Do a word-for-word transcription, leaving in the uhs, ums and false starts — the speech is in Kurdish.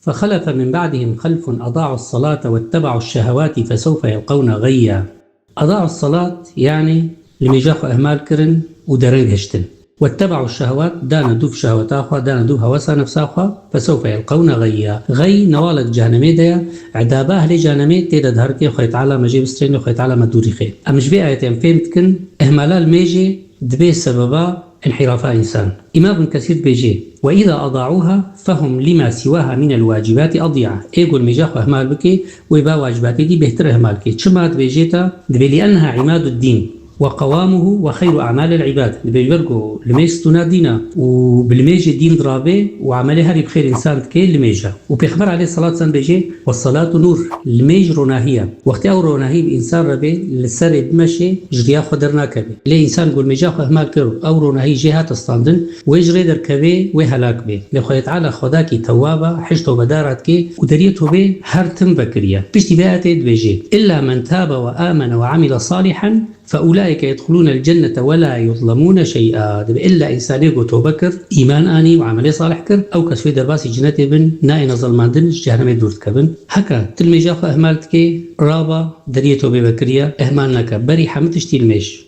فخلف من بعدهم خلف أضاعوا الصلاة واتبعوا الشهوات فسوف يلقون غيا. أضاعوا الصلاة، yani li mêja xwe ihmal kirin û dereng hiştin. واتبعوا الشهوات, dane dûv şehweta xwe, dane dûv hewesa nefsa xwe, فسوف يلقون غيا. Xey newalek cehenemê de ye, edaba ehlê cehenemê tê de diherike, Xwedê Teala me jê bistrêne, Xwedê Teala me dûrî xê. Em ji vê ayetê em fêm dikin, ihmala li mêjê dibê sebeba انحرافا إنسان. إمام ابن كثير dibêje: وإذا أضاعوها فهم لما سواها من الواجبات أضيعا. Ê ku li mêja xwe ihmal bike, wê ba wacibatê dî bêhtir ihmal ke. Çima dibêje ta? Dibê: لأنها عماد الدين وقوامه وخير أعمال العباد. Dibê ji ber ku li mêj stûna dîn e û bi li mêjê dîn dirabe û emelê herî bi xêr însan dike li mêj e. Û Pêxember aleyhisselat selam dibêje: والصلاة نور. Li mêj ronahî ye. Wextê ew ronahî bi însan re bê, li serê bimeşê, ji riya xwe dernakeve. Lê însan ku li mêja xwe ihmal kir û ew ronahî jê hate standin, wê ji rê derkeve, wê helak bê. Lê Xwedê Teala Xwedakî tewwab e, hej tewbedara dike û deriyê tobê her tim vekiriye. Piştî vê ayetê dibêje: إلا من تاب وآمن وعمل صالحا فأولئك يدخلون الجنة ولا يظلمون شيئا. Dibê illa însanê ku tobe kir, îman anî û emelê salih kir, ew kes wê derbasî cinetê bin, nayêne zilmandin, ji cehenemê dûr dikevin. Heke tu li mêja xwe ihmal dikê, raba deriyê tobê vekiriye, ihmal neke. Berî hemû tiştî li mêj.